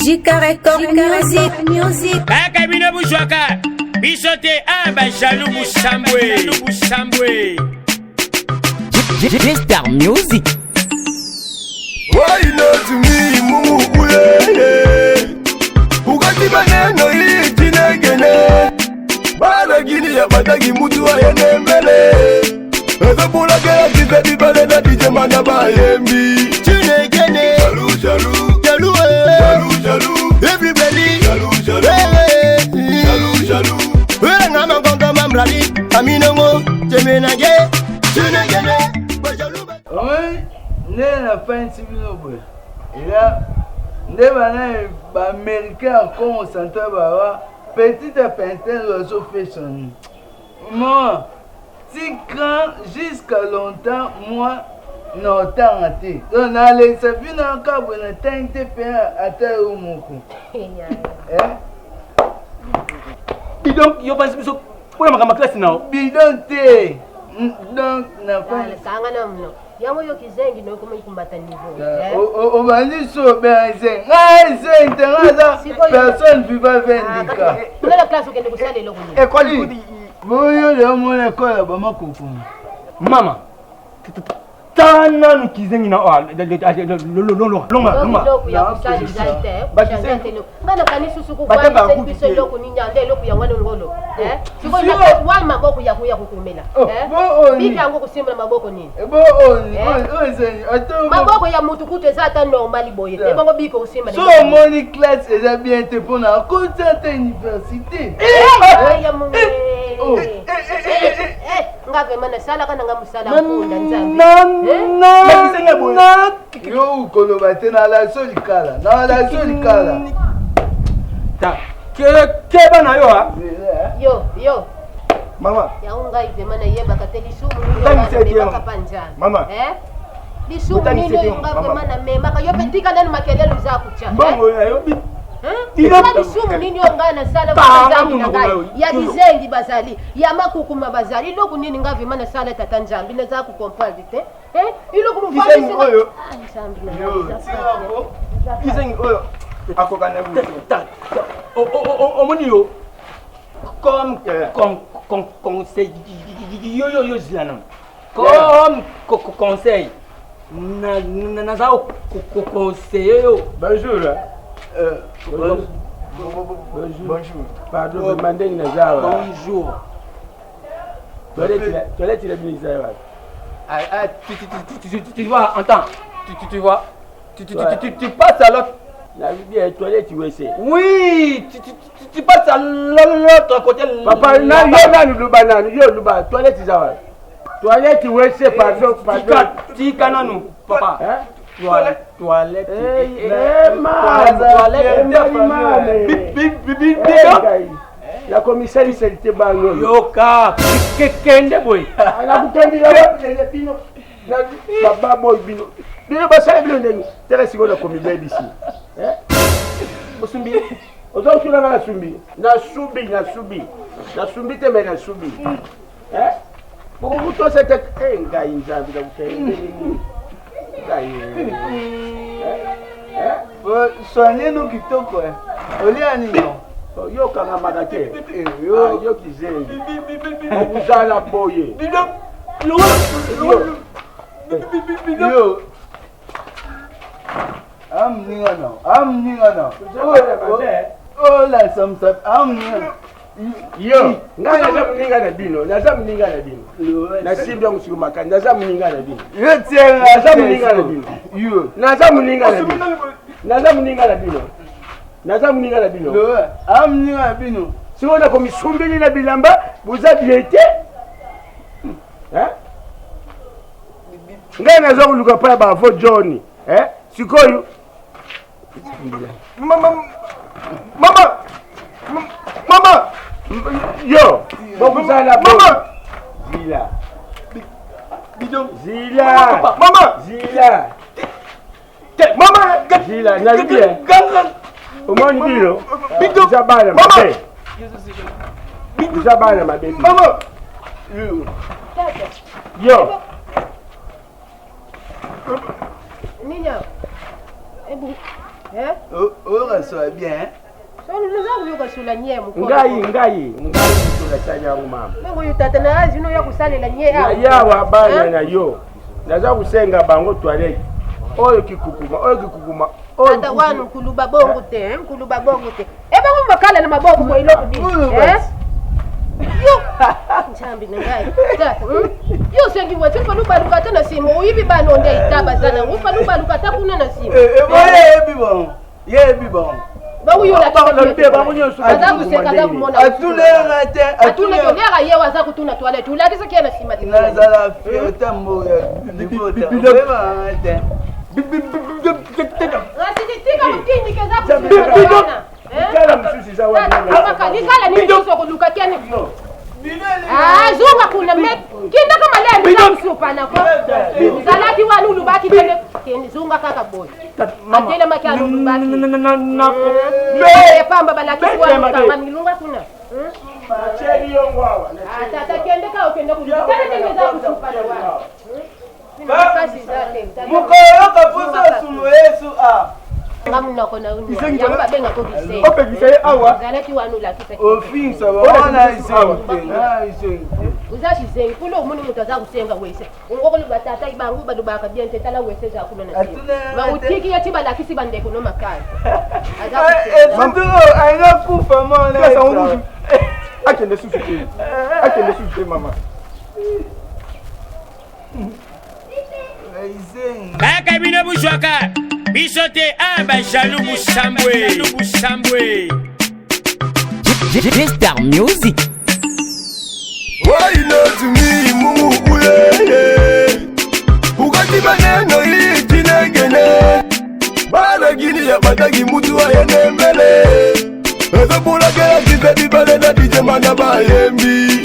Jika Record Music Music. Kaka bino buzwaka biso te a ba jaloux busambwe busambwe. Star Music. Why not me mumu uyeye Ukati maneno hii jinegene Bana gini ya batagi mutu ayende mbele Ezobulakela kize bibale na DJ mana bayembi Chinekene Jaloux jaloux Jaloux eh. Jaloux jaloux Everybody Jaloux jaloux Eh, eh. Jaloux jaloux Eh, nga makongo mamrali aminongo temenage Chinekene Bajaloux ba- omoni nde nafandisi bino boye eza nde bana baaméricain ya congo central bawa petit apintin oiseau fait son nid moi tika jusqu'à longtemps moi na otanga te donc nalekisa bino kaka boye natangi te mpe ata yo moko Eh? bidon yo banzi biso mpona makambo ya klase na yo bidon te donc nafandisi kanga na mno yango yo kizengi nokomi kumbata niveau eh? obandi so obenga zengi ngai zengi te ngai aza Sikoyo- personne viva Ah, vendika kaka- nga na classe okende kosala eloko nini ekole boyo leo mona ekole ya bamakokoma mama ta nanu kizengi na longa longa eloko ya kosala eza te Ba- kochange te eloko nga nakanisi susu Bata kokwamisa bakuki biso te. eloko nini ande eloko yango wana ngolo Eh? sikoyo Sio. na classe wana maboko ya koya kokomela Oh, Eh? bo oni. biki yango kosimba maboko nini bo oni Eh? oyo zengi ata maboko ya mutu kutu eza ata normal boye te Yeah. bongo biki kosimba so omoni classe eza bien te mpona akota te université Oh. nga vraimen nasalaka nanga mosala mpunda nzambe kizengi ya boye yo okoloba te nalaso likala nalaso likala Ta, keba na yo a yo yo Mama yango ngai vraimen nayebaka te lisumu nini Otangisa oyo ete, namemaka mpa nzambe Mama. Eh? lisumu Otangisa nini ete, oyo nga mama. vraimen namemaka yo mpe tika nanu makelele oza kutya mbongo na yo eza lisumu nini oyo ngai nasala Kanga nzambe na monoko na ngai yo. ya bizengi bazali ya makukuma bazali eloko nini ngai vraimen nasala tata nzambe naza kocomprendre te Eh? eloko Kizengi oyo. Ah, nzambe na yo ngai, tikako Kizengi oyo akoka na butu omoni yo comme Yeah. conseil yo yo yo zila nanu comme conseil naza koconseille yo Bonjour Euh, Bonjour Bonjour Pardon vraiment ndenge naza awa bonjour Toilette na bino eza wapi Ah, ah, tu vois, entends, tu vois, tu passes à l'autre. nayebi bien toilette wese Oui, tu passes à l'autre côté. papa na yo nanu luba nanu yo luba toilette eza wapi toilette wese pardon pardon Tika nanu, papa. Hein? Toilette, toilette. Eh, eh, mama. Toilette, Eh, mama. Eh, ngai. nakomisaliseli te bango oyo. Yoka, kende boye. nakutandila wapi bino baba boy bino bino basala bino ndenge tala sikoyo nakomibebisi Osumbi. oza kotuna nga nasumbi nasubi nasubi nasumbi te me nasubi bokokutosa te Eh, ngai nzambe nakokende ngai soigne no kitoko eh. olia nini yokangamaka te Eh, yo yo kizengi okuzala boye yo amuninga na amuninga na olasa mosapi amuninga yo ngai naza moninga na bino naza moninga na bino nasimbi yango siko makasi naza moninga na bino yo tienga Naza moninga na bino. yo naza moninga na bino naza moninga na bino naza moninga na bino amuninga na bino sikoyo nakomisumbeli na bilamba boza bien te Hein? ngai naza koluka mpo ya bavo john Hein? sikoyo Mama, mama, mama. yo bokozala Mama. zila Bidon. zila Mama. zila Mama. zila nayebi eh. omoni bino Bidon. eza bana Mama. mabe eza bana mabe bino. Mama. Tata, yo nini awa? Ebu. Eh? Oyoka sola bien, hein? Solo naza koyoka sola nye mokolo. Ngai ngai ngai moto nasali yango mama. Bongo yo tata na azino ya kosalela nye awa. Nayawa bana na yo naza kosenga bango toilette oyo kikukuma oyo kikukuma. Tata wana nkuluba bongo te, hein, nkuluba bongo te. Ebango makala na maboko boye eloko nini? Eh? Yo Nzambe na ngai. Tata, Yo osengi voiture fallait obaluka ata na nsima oyibi bana onde ita baza nango fallait obaluka ata kuna na nsima. Eh, eh, bo yebi bango. Yebi bango. Aza koseka aza komona. Atunelanga te. Atunaki oliaka ye aza kotuna toilette olakisaki ye na nsima te. Nazala fierté mboka libota. Oyebanga te. Tika motindika eza koseka. Likala mosusu eza wana. Likala nini lisusu okoluka kiani? Ah, zonga kuna me kindaka malembe eza kosopana ko ozalaki wana olobaki tene kende zonga kaka boye atelemaki ano olobaki epamba balakisi wana okanga milunga kuna. Ah, tata kende ka okende koluka tala ndenge eza kosopana wana. Mokolo yoka posa solo Yesu a. Nga munoko na yango babengaka bisengi. Opekisa ye awa. Ozalaki wana olakisaki. Ofingisa wana isengi te. Na isengi te. Oza kizengi kuna omoni moto aza kosenga wese. Ongokoloba tata bango balobaka bien te tala wese eza kuna na nsima. Otiki ye ti balakisi bandeko no makasi. Aza kosenga. Alinga kufa mwana. Akende susu te. Akende susu te mama. Kaka bino buzwaka biso te a bajaloux busambwe busambwe. G-Star Music. Why not me, Mungu uye Ukati maneno hii jinegene Bana gini ya batagi mutu ayende mbele Ezobulakela kize bibale na DJ mana bayembi.